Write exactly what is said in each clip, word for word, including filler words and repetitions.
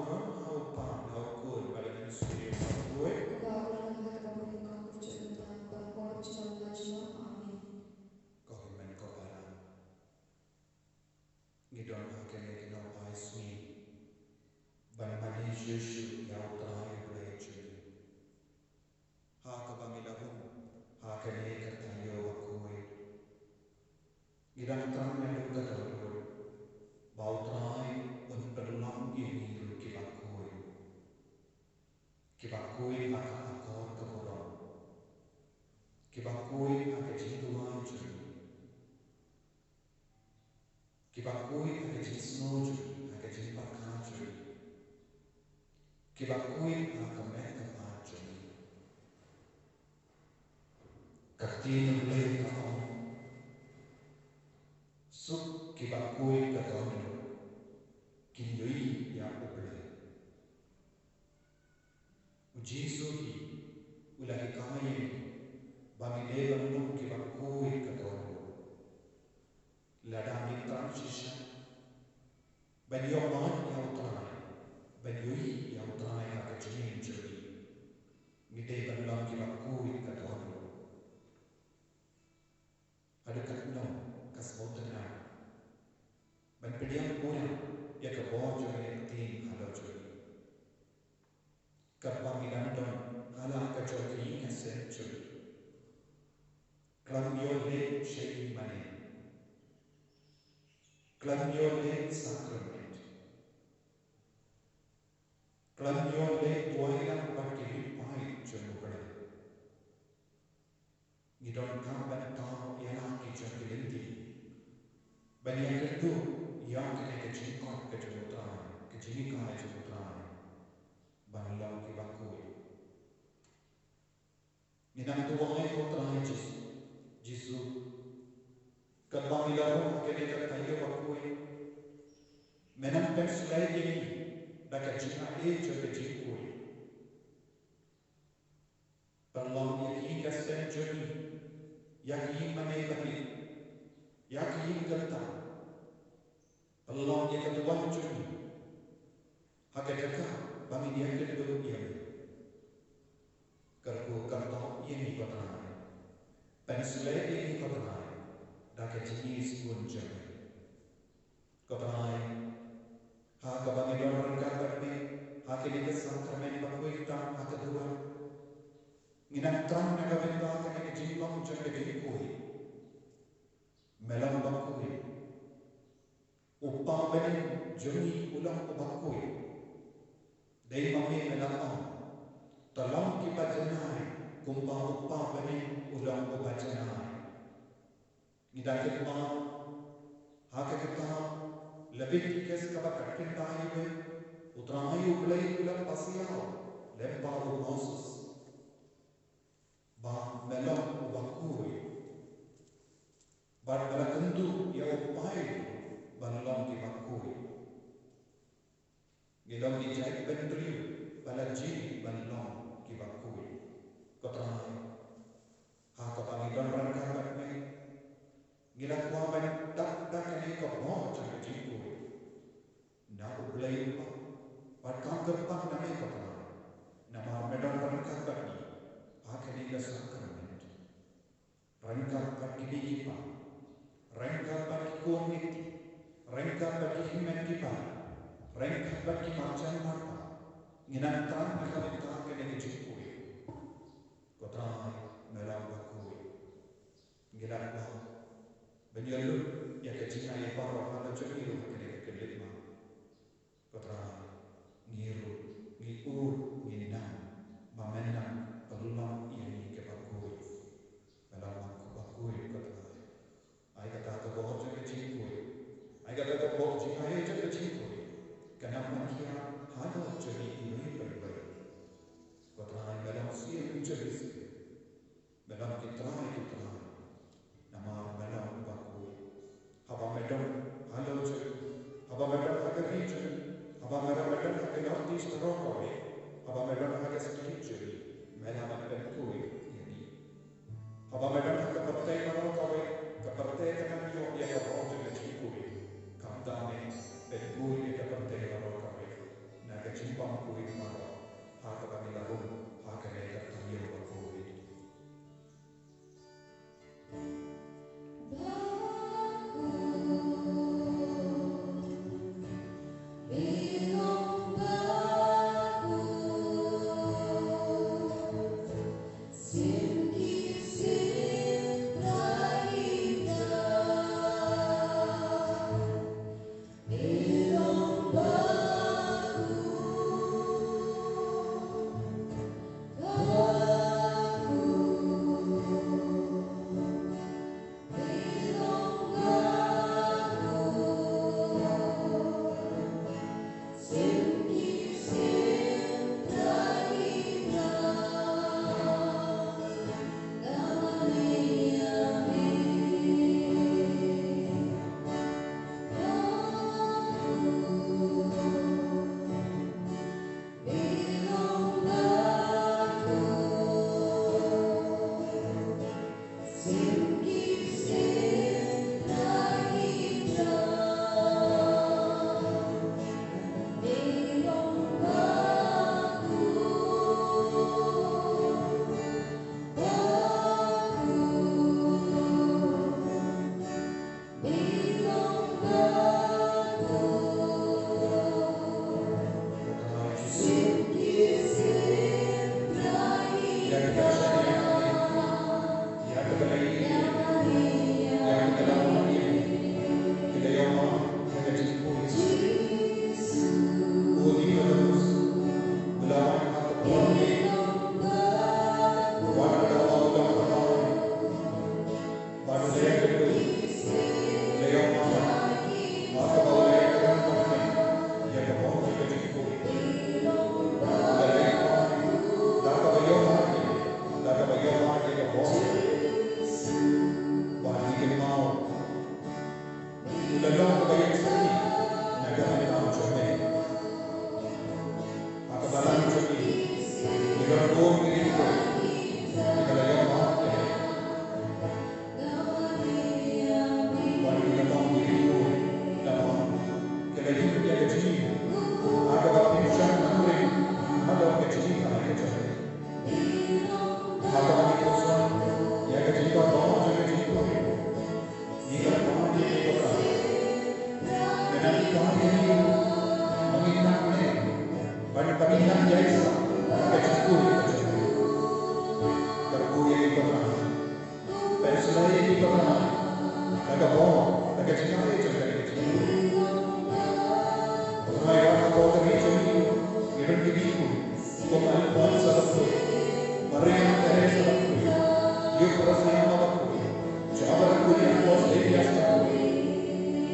Aaron ha u Kpa, na u Khun bad na u Mynsiem Bakhuid. Kaba u la leh ha kaba bun ïa ka kyrteng jong u Trai, ba u la leh jong u. Amen. Ko hynmen ko para, ngi don ha kane ka nongpai sngi ban mane shuh shuh ïa u Trai U Blei jong ngi. Ha kaba ngi la rung ha kane ka taïew bakhuid, ngi dang thrang naduh ka dohnud ba u Trai un pynlong ïa ngi ruh kiba khuid. Kiba khuid ha ka akor ka burom. Kiba khuid ha ka jingduwai jong ngi. Kiba khuid ha ka jingsngew jong ngi, ha ka jingpyrkhat jong ngi. Kiba khuid ha ka met ka phad jong ngi. Ka ktien U Blei ka ong, suk kiba khuid ka dohnud, kin ïohi ïa U Blei. U Jisu hi u la hikai ïa ngi ba ngi dei ban long kiba khuid ka dohnud. Lada ngi thrang shisha ban ïoh ïa U Trai, ban ïohi ïa U Trai ha ka jingim jong ngi, ngi dei ban long kiba khuid ka dohnud. Haduh katno ka sngewtynnat ban pdiang pura ïa ka bor jong ka ktien halor jong ngi. Katba ngi dang don ha la ka jong ka ïing ka sem jong ngi, khlem ïoh leit sha ïingmane, khlem ïoh leit sakrament, khlem ïoh leit duwai lang bad ki rit paid jong U Blei. Ngi donkam ban thaw ïa la ki jong ki lynti ban ïakynduh ïa kane ka jingkot ka jong U Trai, ka jinghikai jong U Trai, ban long kiba khuid. Ngi nang duwai, ko Trai Jisu, Jisu, katba ngi la rung ha kane ka taïew bakhuid, men nang pynshlei ïa ngi da ka jingaiei jong ka jingkhuid. Pynlong ïa ka ïing ka sem jong ngi ïa ka ïingmane ba rit, ïa ka ïing ka sem. Pynlong ïa ka duwan jong ngi ha ka jaka ba ngin ïakynduh ïa me. Kyrkhu kyrdoh ïa ngi, ko Trai. Pynshlei ïa ngi, ko Trai, da ka jingisynei jong me. Ko Trai, ha kaba ngi don ryngkat bad me ha kine ki sakramen bakhuid tam ha ka duwan, ngi nang thrang na ka bynta kane ka jinglong jong ka jingkhuid. Me long bakhuid. U Kpa bneng jong ngi u long uba khuid. Dei ma me me la ong, to long kiba janai kumba u Kpa bneng u long uba janai. Ngi dang kyrpad ha ka kitab Leviticus kaba khatkhyndai, ba U Trai U Blei u la pasiaw lem bad u Moses ba me long uba khuid, bad me la kynduh ïa u paid ban long kiba khuid. Ngi long ki jait bynriew ba la jied ban long kiba khuid. Ko Trai, ha kaba ngi don ryngkat bad me, ngi la kwah ban dap da kane ka bor jong ka jingkhuid na U Blei U Kpa, bad kam kyrpad na me, ko Trai, namar me don ryngkat bad ngi ha kane ka sakramen. Ryngkat bad kine ki para, ryngkat bad ki khun ki kti, ryngkat bad ki hynmen ki para, ryngkat bad ki marjan marpa, ngi nang thrang na ka bynta kane ka jingkhuid. Ko Trai, me long uba khuid. Ngi la kwah ban ïa lut ïa ka jingaiei baroh halor jong ngi ruh ha kane ka khyllipmat. Ko Trai, ngi ruh ngi ur, ngi nang ba men nang pynlong ïa ngi kiba khuid. Me long uba khuid, ko Trai. Ai kata ka bor jong ka jingkhuid, ai kata ka bor jingaiei jong ka jingkhuid, kan nang ban khia halor jong ngi iwei pa iwei. Ko Trai, me long Syiem jong ki syiem. Me long ki trai ki trai, namar me long uba khuid. Haba me don halor jong ngi, haba me don ha ka ri jong ngi, haba me don ha ka North East baroh kawei, haba me don ha ka state jong ngi, me la wan pynkhuid ïa ngi. Haba me don ha ka pyrthei baroh kawei, ka pyrthei ka nang ïoh ïa ka bor jong ka jingkhuid. Khamtam me pynkhuid ïa ka pyrthei baroh kawei na ka Ong u ïa ma, ha kaba ngi la rung ha kane ka taïew ba Covid.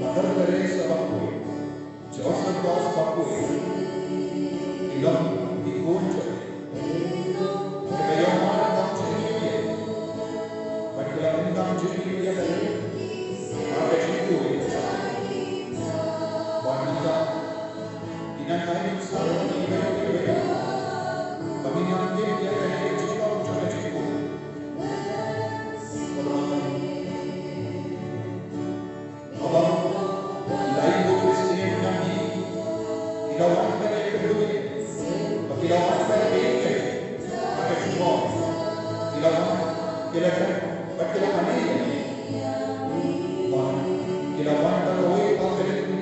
Mother Teresa bakhuid, Joseph Bos bakhuid, ki long ki khun jong me. Ki la ïoh map na ka bynta jong ki, bad ki la pyndap jingim ïa ka, ha ka jingkhuid. Bad nangta, ki nang ai sa ki ba ki ba, ba ngin nang tip ïa ka jingkhuid jong ka jingkhuid. Haba lai ngut Khristan na mihngi ki la wan ban ïakynduh, bad ki la wan ban ïakynduh ha ka jingmut, ki la wan, ki la wan, bad ki la wan ïa, bad ki la wan da kawei pat ka lynti,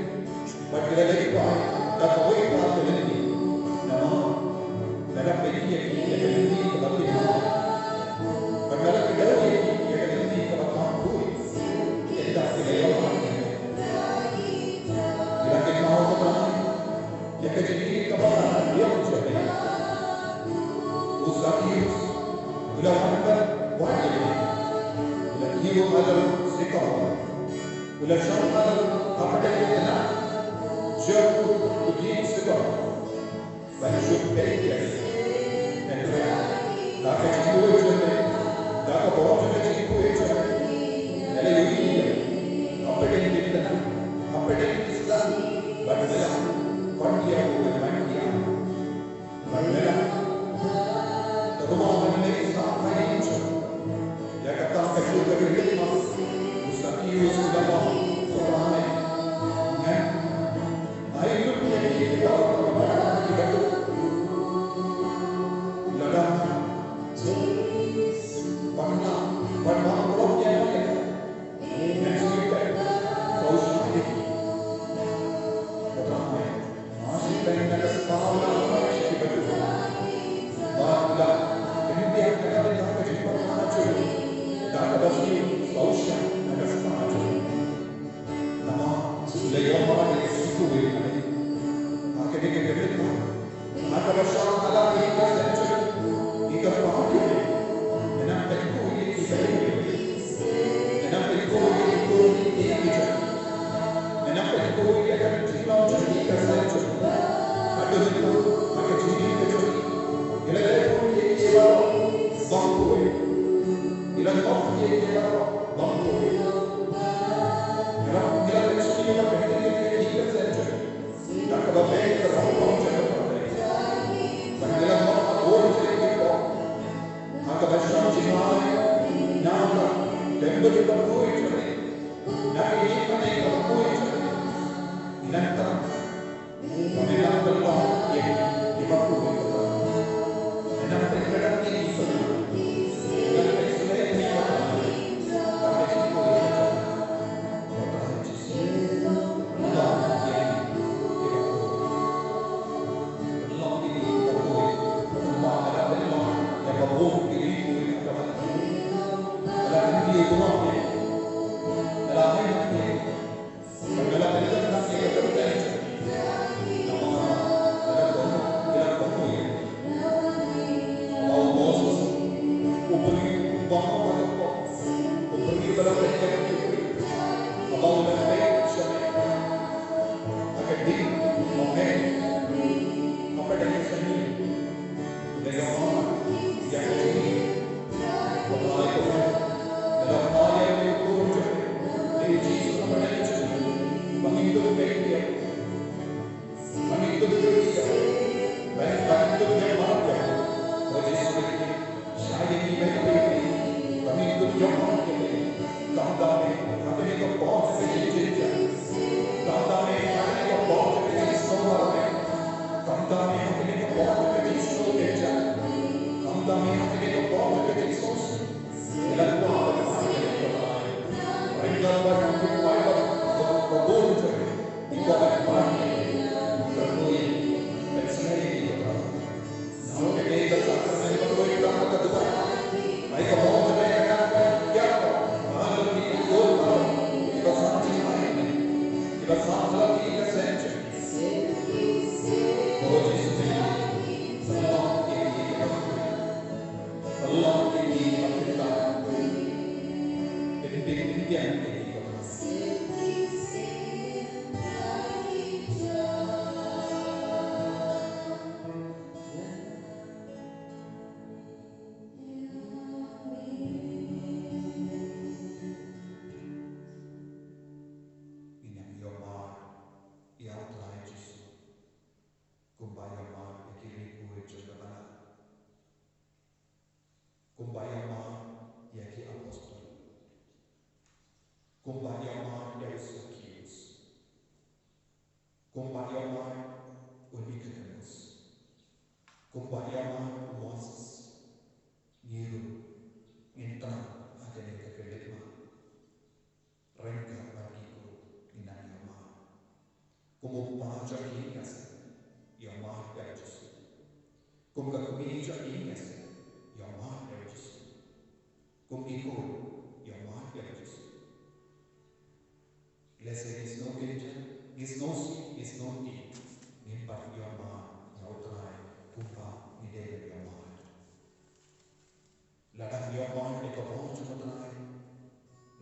bad ki la leit pat da kawei pat ka lynti. Namar me la peit ïa ki ïa ka lynti kaba khim, bad me la kdew ïa ki ïa ka lynti kaba kham khuid. Ynda ki la ïoh, ki la kynmaw ka Trai ïa ka jingïeit kaba ïeit jong me. U Sakius u la wan ban wad ïa me. U la kiew ha la u sycamore. U la shong ha la u hapdeng ka tnat jong u dieng sycamore. Ban shu peit ïa me. Hynrei da ka jingkhuid jong me, da ka bor jong ka jingkhuid jong me, me la ïohi ïa me hapdeng ki tnat, hapdeng ki sla, bad me la khot ïa u ban wan ïa me. Bad me la, tang ba me la leit sah ha ïing jong me. Ïa kata ka jong ka Khristmas, u Sakius u la ong, Trai, ngan ai lut ïa ki, ïa ki, Ngin ïa ïohmad ïa U Trai Jisu kumba ïohmad ïa ki riewkhuid jong ka balang, kumba ïohmad ïa ki apostol, kumba ïohmad ïa u Sakius, kumba ïohmad u Nikodemus, kumba ïohmad u Moses. Ngi ruh ngin tang ha kane ka khyllipmat. Ryngkat bad ki khuid ngin nang ïohmad. Kum u kpa jong ki ngi ïaseng, ïohmad ïa u Jisu. Kum ka kmie jong ki ngi ïaseng, ïohmad ïa u Jisu. Kum ki khuid, ïohmad ïa u Jisu. Lehse ngi sngewkynja, ngi sngewsih, ngi sngewtieng, ngim pat ïohmad ïa U Trai kumba ngi dei ban ïohmad. Lada ngi ïohmad ïa ka bor jong U Trai,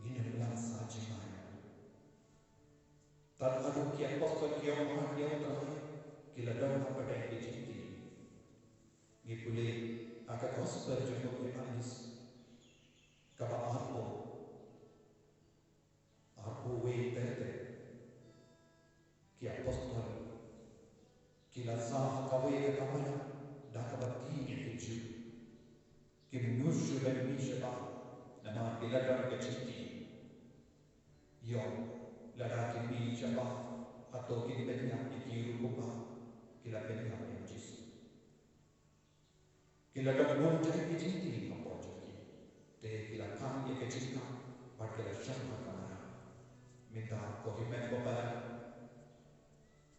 ngin ym lah sa jngai. Tad haduh ki apostol ki ïohmad ïa U Trai, ki la don ha pdeng ki jingtieng. Ngi pule ha ka gospel jong u Ïoannis kaba arphew. Arphew wei ter ter ki apostol ki la sah ha kawei ka kamra da kaba tieng ïa ki Jiw. Kim nud shuh ban mih shabar namar ki la don ka jingtieng. Ïoh, lada ki mih shabar hato kin pynïap ïa ki ruh kumba ki la pynïap ïa u Jisu. Ki la don bun jait ki jingtieng hapoh jong ki. Te ki la khang ïa ka jingkhang bad ki la shong ha kamra. Mynta ko hynmen ba palat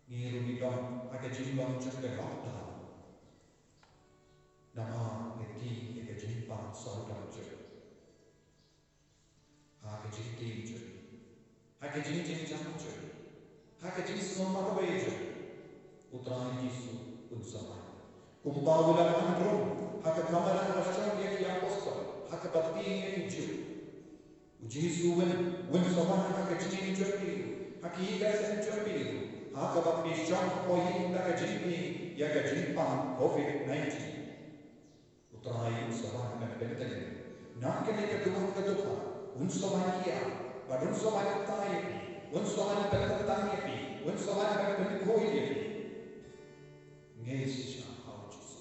ngi ruh ngi don ha ka jinglong jong ka lockdown. Namar ngi tieng ïa ka jingpang sawdong jong Ha ka jingtieng jong ngi, ha ka jingjynjar jong ngi, ha ka jingsngew marwei jong ngi, U Trai Jisu un sa wan. Kumba u la wan rum ha ka kamra ba shong ïa ki apostol ha kaba tieng ïa ki Jiw, u Jisu un, un sa wan ha ka jingim jong ki, ha ki ïing ki sem jong ki, ha kaba phi shong hapoh ïing da ka jingim ïa ka jingpang covid nineteen. U Trai un sa wan ban pyntngen na kane ka duwan ka dukha. Un sa wan ïa, bad un sa wan kata ïa phi, un sa wan ban pyntngen ïa phi, un sa wan ban pynkhuid ïa phi. Ngeit shisha ha u Jisu.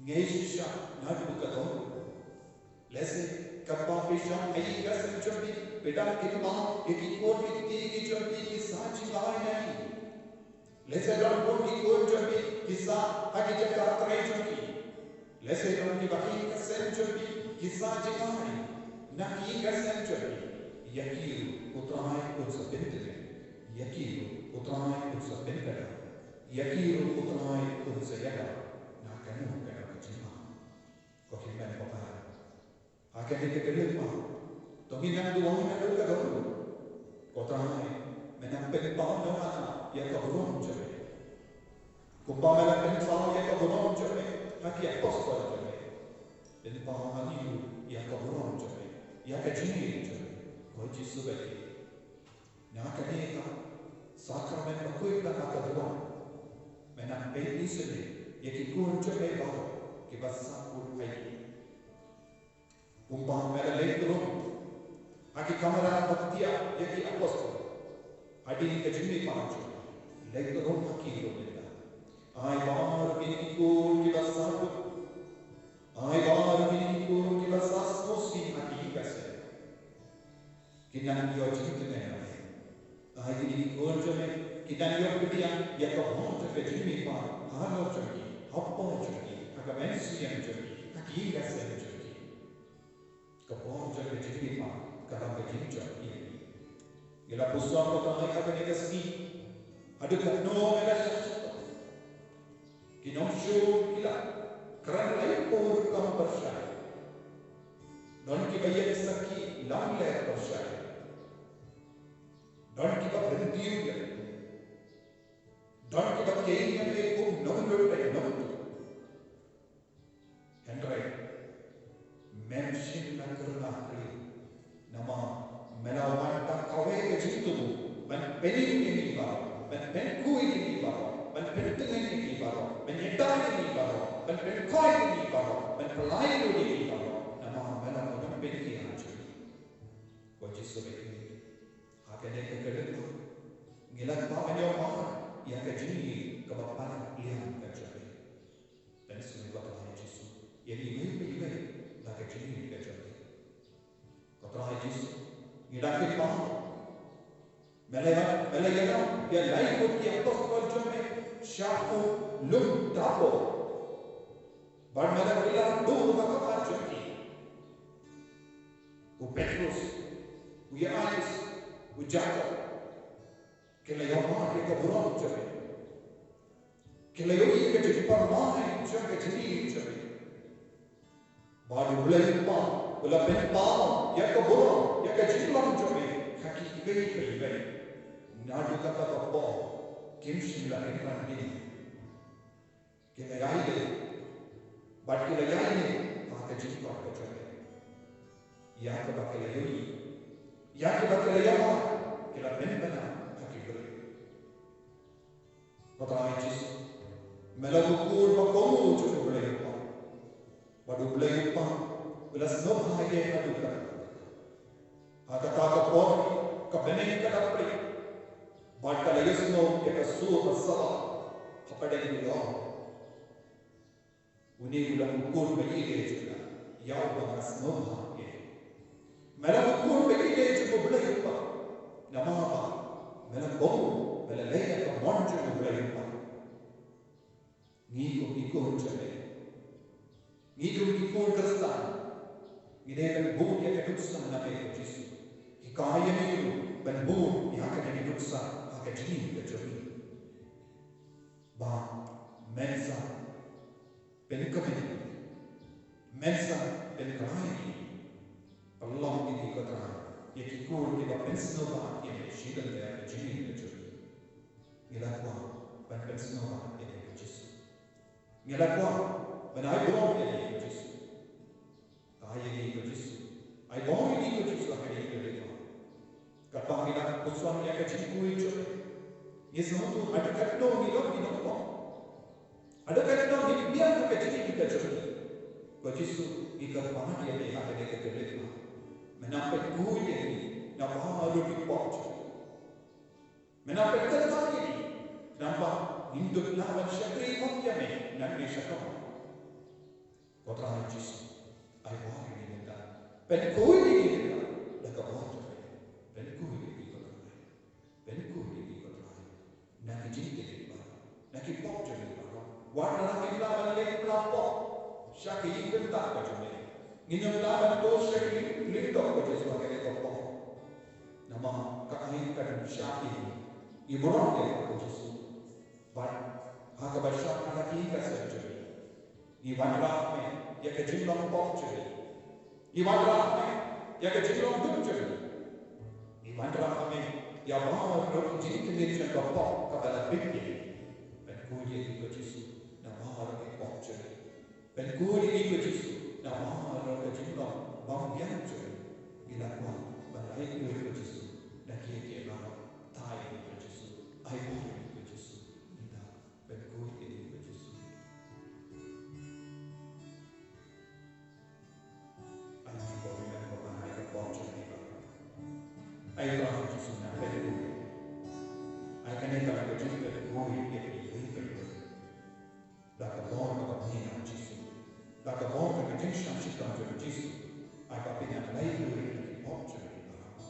Ngeit shisha naduh ka daw. Lehse katba phi shong ha ïing ka sem jong phi, phi dang kynmaw ïa ki khun ki kti ki jong phi ki sah jngai na ïing. Lehse don bun ki khun jong phi ki sah ha ki jaka trei jong ki. Lehse don kiba ïing ka sem jong phi ki sah jngai na ki ïing ka sem jong phi. Ïa ki ruh u Trai un sa pyntngen. Ïa ki ruh u Trai un sa pynkynmaw. Ïa ki ruh u Trai un sa ïada na kano kano ka jingma. Ko hynmen ko para, ha kane ka kynlek ma, to ngin nang duwai naduh ka daw. Ko Trai, me nang pynpaw noh ha nga ïa ka burom jong me, kumba me la pynpaw ïa ka burom jong me ha ki apostol jong me. Pynpaw ha ngi ruh ïa ka burom jong me, ïa ka jingim jong me, ko Jisu baïeit. Na kane ka sakramen bakhuid ba ka duwai, me nang pynïasyrdoh ïa ki khun jong me baroh kiba sah kut ha ïing. Kumba me la leit rum ha ki kamra ba tieng ïa ki apostol hadien ka jingmihpat jong me, leit rum ha ki ruh, leit. Ai baroh kine ki khun kiba sah kut, ai baroh kine ki khun kiba sah sngewsih ha ki ïing ka sem. Kin nang ïoh jingtngen. Ai kine ki khun jong me kin nang ïoh pdiang ïa ka bor jong ka jingmihpat halor jong ki, hapoh jong ki, ha ka mynsiem jong ki, ha ki ïing ka sem jong ki. Ka bor jong ka jingmihpat ka long ka jingjop ïa ngi. Ngi la pyrshang ko Trai ha kane ka sngi, haduh katno ngi la shah shatei. Ki nongshun ki la kren laiphew rukom pyrshah. Don kiba ïeng sakhi lamler pyrshah. Don kiba pyndiaw ïa, don kiba kheiñ ïa me kum nonglut bad nongtuh. Hynrei mem shym la kyrpad ïa ngi, namar me la wan da kawei ka jingthmu ban pynïeng ïa ngi baroh, ban pynkhuid ïa ngi baroh, ban pyntngen ïa ngi baroh, ban ïada ïa ngi baroh, ban pynkhuid ïa ngi baroh, ban pynlait lut ïa ngi baroh. Namar me la wan ban pynïeng ïa ngi. Ko Jisu baïeit, ha kane ka kyrdan ngi la kwah ban ïoh mar ïa ka jingïeit kaba palat ïa ka jingim. Pynsngew ko Trai Jisu ïa ngi iwei pa iwei la ka jingim ka jong ngi. Ko Trai Jisu, ngi dang kyrpad. Me la, me la ïalam ïa lai ngut ki apostol jong me sha u lum Tabor. Bad me la kylla dur ha khmat jong ki. U Petrus, u Ïoannis, u Jakob, ki la ïohmad ïa ka burom jong me. Ki la ïohi ka jingpynmong jong ka jingim jong me. Bad U Blei u Kpa u la pynpaw ïa ka burom ïa ka jinglong jong me ha ki iwei pa iwei. Naduh kata ka por kim shym la kynran beiñ. Ki la ïai leh bad ki la ïai leh ha ka jingkor ka jong me. Ïa kaba ki la ïohi, ïa kaba ki la ïohi, ki la pynbna ha ki briew. Ko Trai Jisu, me long u kur ba kohnguh jong U Blei u Kpa. Bad U Blei u Kpa u la sngewbha ïa ngi haduh katta. Ha kata ka por ka bneng ka la plie bad ka la ïohsngew ïa ka sur ba sawa hapdeng u lor. Une u long u kur ba ïeit jong nga, ïa uba nga sngewbha ïa. Me long u kur ba ïeit jong U Blei u Kpa. Namar ba me la kohnguh, me la leh ïa ka mon jong U Blei u Kpa. Ngi kum ki khun jong me, ngi kum ki khun Khristan, ngi dei ban bud ïa ka nuksa na me ko Jisu. Hikai ïa ngi ruh ban bud ïa kane ka nuksa ha ka jingim ka jong ngi. Ba men sa pynkmen, men sa pynkhlaiñ ïa ngi. Pynlong ïa ngi ko Trai ïa ki kur kiba pynsngewbha ïa me shi lynter ka jingim ka jong ngi. Ngi la kwah ban pynsngewbha ïa me ko Jisu. Ngi la kwah ban ai burom ïa ngi ko Jisu. Ai ïa ngi ko Jisu. Ai burom ïa ngi ko Jisu ha kane ka ri. Katba ngi la pyrshang ïa ka jingkhuid jong ngi, ngi sngewthuh haduh katno ngi long ki nongpop, haduh katno ngi biang ha ka jingim ka jong ngi. Ko Jisu, ngi kyrpad ïa me ha kane ka ri. Me nang pynkhuid ïa ngi na baroh ki pop jong ngi. Me nang pynkhuid ïa ngi, namar ngim dup lah ban shakri ïa me nangne shakhmat. Ko Trai Jisu, ai bor ïa ngi mynta. Pynkhuid ïa ngi mynta da ka bor jong me. Pynkhuid ïa ngi ko Trai. Pynkhuid ïa ngi ko Trai. Na ki jingtip baroh, na ki pop jong ngi baroh. Wat la ngim lah ban leh pla pop sha ki ïing bynta ka jong me. Ngim lah ban pop sha ki ïing bynta ka jong me, ka pop. Namar ka ai ka dang sha ki ïing. Ngi burom ïa ka ko Jisu. Bad ha kaba shah ka ïing ka sem jong ngi, ngi wanrah ha me ïa ka jinglong pop jong ngi. Ngi wanrah ha me ïa ka jinglong dup jong ngi. Ngi wanrah ha me ïa baroh ki jingkylli jong ka pop kaba la bit ïa ngi. Pynkhuid ïa ngi ko Jisu na baroh ki pop jong ngi. Pynkhuid ïa ngi ko Jisu na baroh ka jinglong bym biang jong ngi. Ngi la kwah ban ai khuid ko Jisu na kiei kiei baroh. Thaw ïa ngi ko Jisu. Ai burom ïa ngi ko Jisu. Ngi la Pynkhuid ïa ngi ko Jisu. Ai ngi burom ïa ka bor jong ngi baroh. Ai Trai Jisu, nang pynkhuid. Ai kane ka long ka jingpynkhuid ïa ngi baroh. Da ka bor kaba bniah Jisu. Da ka bor ka jingsngewsih jong Jisu. Ai ba phin nang pynkhuid ïa ngi baroh.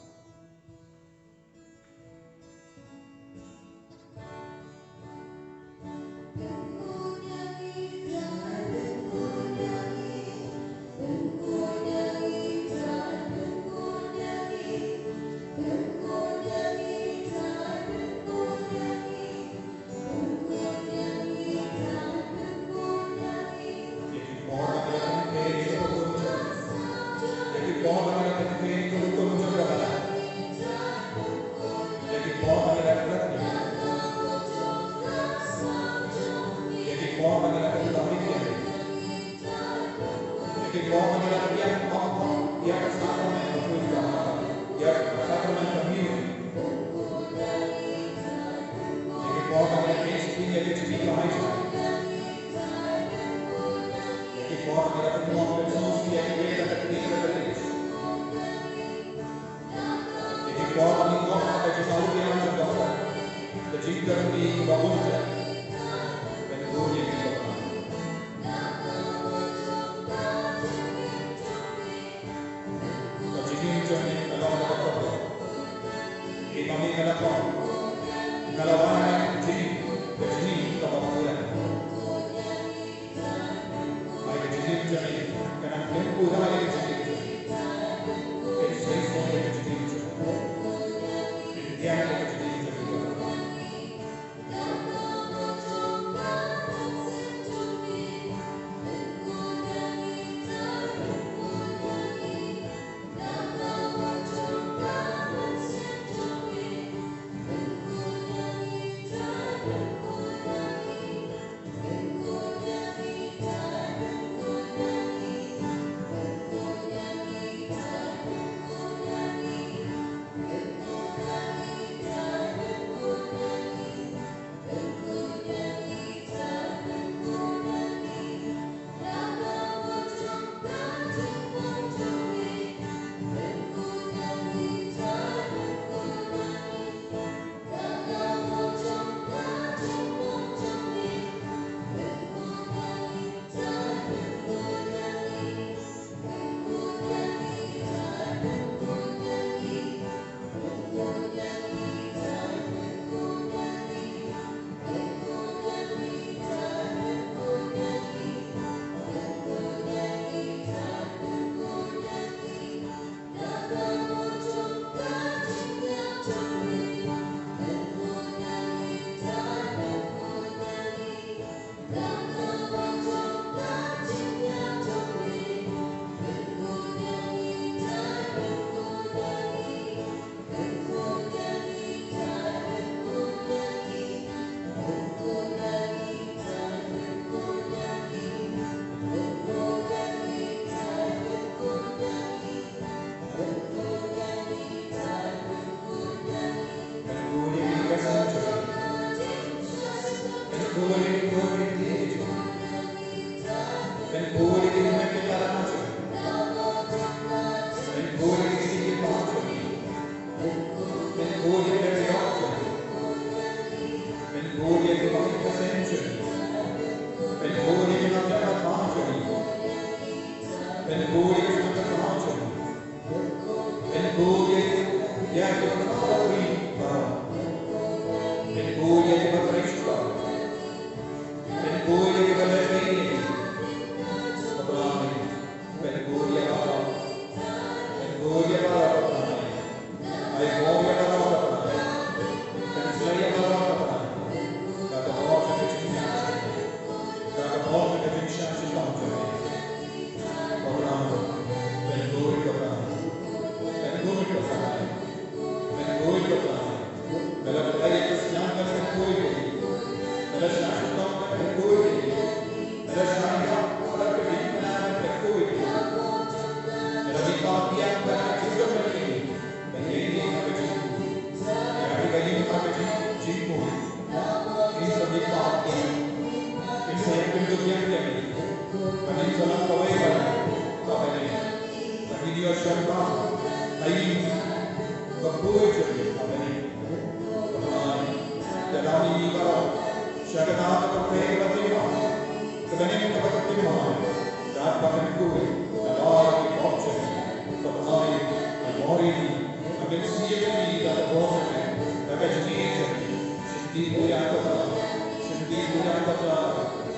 Ka jingim jong ngi ka long kaba kordor. Ngi ma ngi nga la khot, nga la wan ha ka jingim, ka jingim kaba kordor. Ai ka jingim jong ngi ka nang pynpura ïa ka jingim jong ngi. Pynshai sngewbha ïa ka jingim jong ngi. Pynbiang ïa ka jingim jong ngi. Kane ka long kawei ka, ka bneng. Kane ka shakri, ai, ka poi jong ka bneng. Ka bneng, ka dami ni ka, sha kata ka pyrthei ka bneng. Ka bneng ka bneng. Ka bneng kawei, ka bneng ka pop jong ka bneng. Ai, mori ni, ka bneng si ka ni ka pop jong ka, ka jingim jong ka. Shim ti buya ka, shim ti buya ka.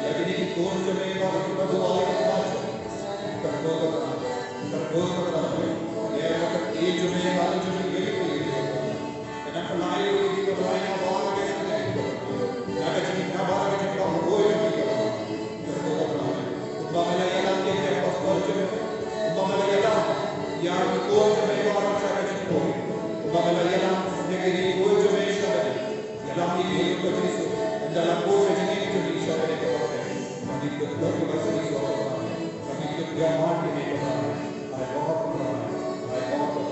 Ïa kine ki khun jong me baroh kiba duwai ïa ka. Kyrkhu ïa ka, kyrkhu ïa ka. Ïa ka kyrkhu jong me baroh jong me ïa ka. Kane ka lai ïa ki ba duwai ïa ka baroh jong me. Ïa ka jingim ka baroh jong me baroh ïa ka. Kyrkhu ïa ka. Kumba me la ïalam ïa ki ba khun jong me. Kumba me la ïalam ïa ki khun jong me baroh sha ka jingpoi. Kumba me la ïalam ïa ki khun jong me sha ka jingpoi. Ïalam ïa ki, ko Jisu, ynda la poi ka jingim jong ngi sha kane ka pyrthei. Ba ngin kut ïa ki ba shisha, ba ngin kut ïa mar kine ki ba, ai, ba, ba, ai, ba, ba.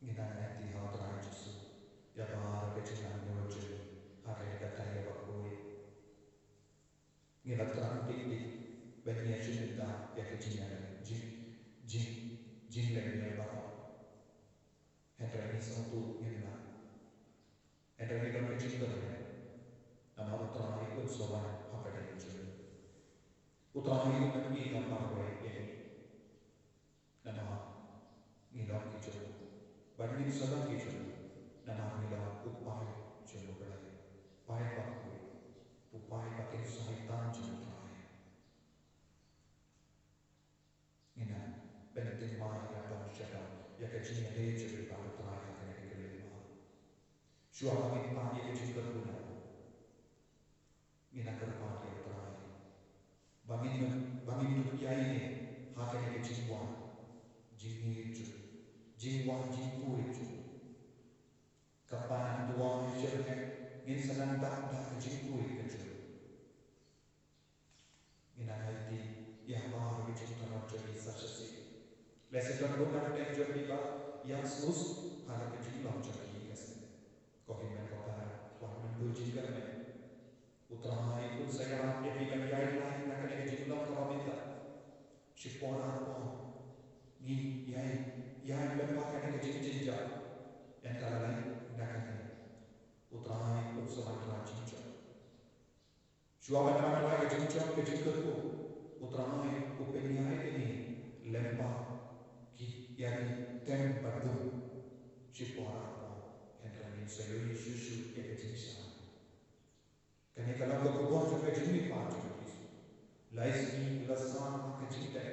Ngi nang ai kti ha U Trai Jisu ïa baroh ka jinglong jong ngi ha kane ka taïew ba khuid. Ngi la thrang dik dik ban ïa shim bynta ïa ka jingïaleh, jing, jing, jingleh ïa baroh. Hynrei ngi sngewthuh ngim lah. Hynrei ngi don ka jingkyrmen namar U Trai un sa wan ha pdeng jong ngi. U Trai un pynmih ïa ka marwei ïa ngi. Namar ngi long ki jong u. Bad ngin sa long ki jong u. Namar ngi long u paid jong U Blei. Paid ba khuid. U paid ba kin sa ïaid tam jong U Trai. Ngi nang pynthymmai ïa ka ban shakri ïa ka jingïadei jong ngi bad U Trai ha kane ka khyllipmat. Shuwa ba ngin pan ïa ka jingkyrkhu na u, ngi nang kyrpad ïa U Trai ba ngin, ba ngin ïoh ïa ine ha kane ka jingwan jingïeit jong u, jingwan jingpoi jong u. Ka pan duwai sha u, ngin sa nang da da ka jingpoi ka jong u. Ngi nang ai kti ïa baroh ki jingtyrwa jong ngi sa shisien. Lehse don bun na pdeng jong ngi ba ïa sngewsuk ha la ka jinglong jong ngi ka seng. Ko hynmen ko para, wat men bun jingkyrmen. U Trai un sa ïarap ïa ngi ban ïaid lait na kane ka jinglong kaba mynta. Shipor arpor ngi ïaid, ïaid lyngba kane ka jingjynjar. Ynda la lait na kane, U Trai un sa wanrah jingjop. Shuwa ban wanrah ka jingjop ka jingkyrkhu, U Trai u pynïaid ïa ngi lyngba ki, ïa ki tem ba dum. Shipor arpor, hynrei ngin sa ïohi shuh shuh ïa ka jingshai. Kane ka long ka khubor jong ka jingmihpat jong u Jisu. Lai sngi la sah ha ka jingtep,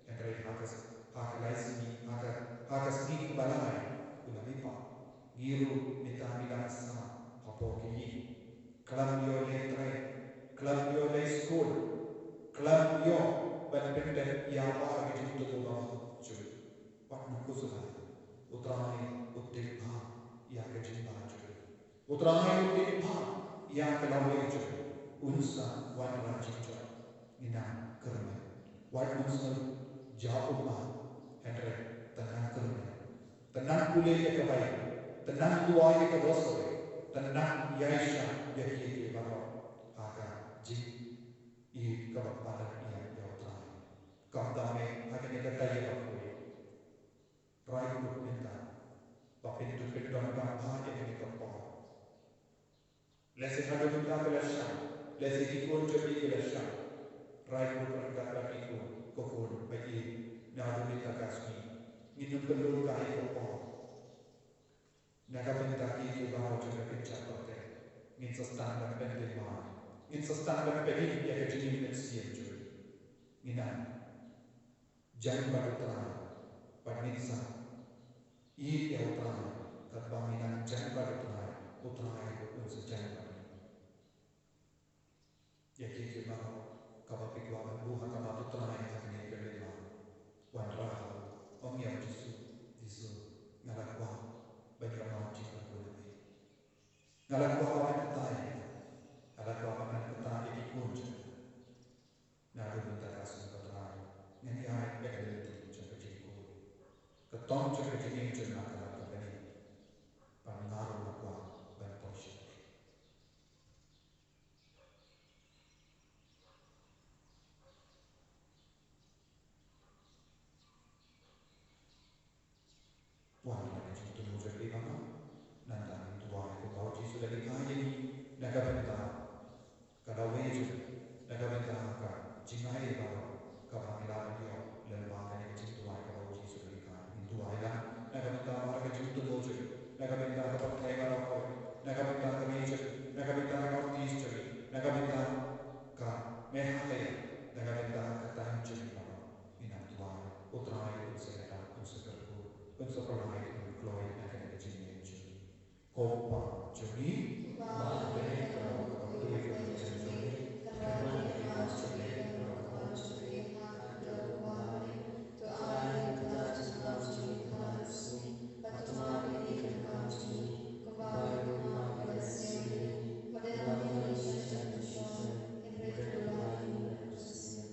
hynrei ha ka, Ha ka lai sngi, ha ka, ha ka sngi kaba lai, u la mih pat. Ngi ruh mynta ngi dang sam hapoh ki ïing. Khlem ïoh leit trei, khlem ïoh leit skul, khlem ïoh ban pyndep ïa ka jingtuh ba jong u. Wat nang khuslai, U Trai u tip bha ïa ka jingbha jong u. U Trai u tip bha ïa ka lawei jong u, un sa wanrah jingjop. Ngin nang kyrmen. Wat nang sngew jia ummat, hynrei to nang kyrmen. To nang pule ïa ka Baibl, to nang duwai ïa ka Rosary, to nang ïaishah ïa kiei kiei baroh ha ka jingïeit kaba palat ïa, ïa U Trai. Kumta me ha kane ka taïew ba khuid, rai kut mynta ba phin dup phin donkam bha ïa kane ka por. Lehse haduh mynta ka la shang, lehse ki khun jong phi ki la shang. Rai kut ryngkat bad ki khun, ko khun, ba ïeit, naduh mynta ka sngi ngin ym pynlut kai ïa ka por. Na ka bynta kiei kiei baroh jong ka kynja pyrthei, ngin sa sdang ban pynthymmai, ngin sa sdang ban pynim ïa ka jingim mynsiem jong ngi. Ngin nang jan bad U Trai, bad ngin sa ïeit ïa U Trai. Katba ngin nang jan bad U Trai, U Trai ruh un sa jan bad ngi. Ïa kiei kiei baroh kaba phi kwah ban buh ha khmat U Trai ha kane ka lynti, wanrah, ong ïa U Jisu: Jisu, nga la kwah ban ïoh ïa ka jingkyrkhu na me. Nga la kwah ban kyntait, nga la kwah ban kyntait ïa ki khun jong nga. Naduh mynta ka sngi, ko Trai, ngan ïaid ha ka lynti jong ka jingkyrkhu. Ka tong jong ka jingim jong nga ka la pynbeit, bad nga ruh nga kwah ban poi sha phi. Wan la ka jingthmu jong phi baroh. Nangta ngin duwai kumba U Jisu u la hikai ïa ngi, na ka bynta ka lawei jong, na ka bynta ka jingai baroh kaba ngi la ïoh lyngba kane ka jingduwai kaba U Jisu u la hikai. Ngin duwai la na ka bynta baroh ka jingthmu jong, na ka bynta ka pyrthei baroh, na ka bynta ka ri jong, na ka bynta ka North East jong, na ka bynta ka Meghalaya, na ka bynta ka thaiñ jong baroh. Ngin ym duwai, U Trai un sa ïada, un sa kyrkhu, un sa pynlait, un kloi na kane ka jingim jong ngi. Ko Pa jong ngi, uba ha bneng, ka long kaba kyrkhu ïa ka kyrteng jong me, ka don ka kum jong me, ka don ka wan jong me, ha kaba don ka wan jong me. To ai ïa ngi mynta ka jingpynlong jong ngi ha kane ka sngi, bad to map ïa ngi ki kam jong ngi, kumba ngi map ïa kiba ïeit ïa ngi, wat ïalam ïa ngi sha ka jingpynshoi, hynrei to duwai ïa ngi na ka bymjukut.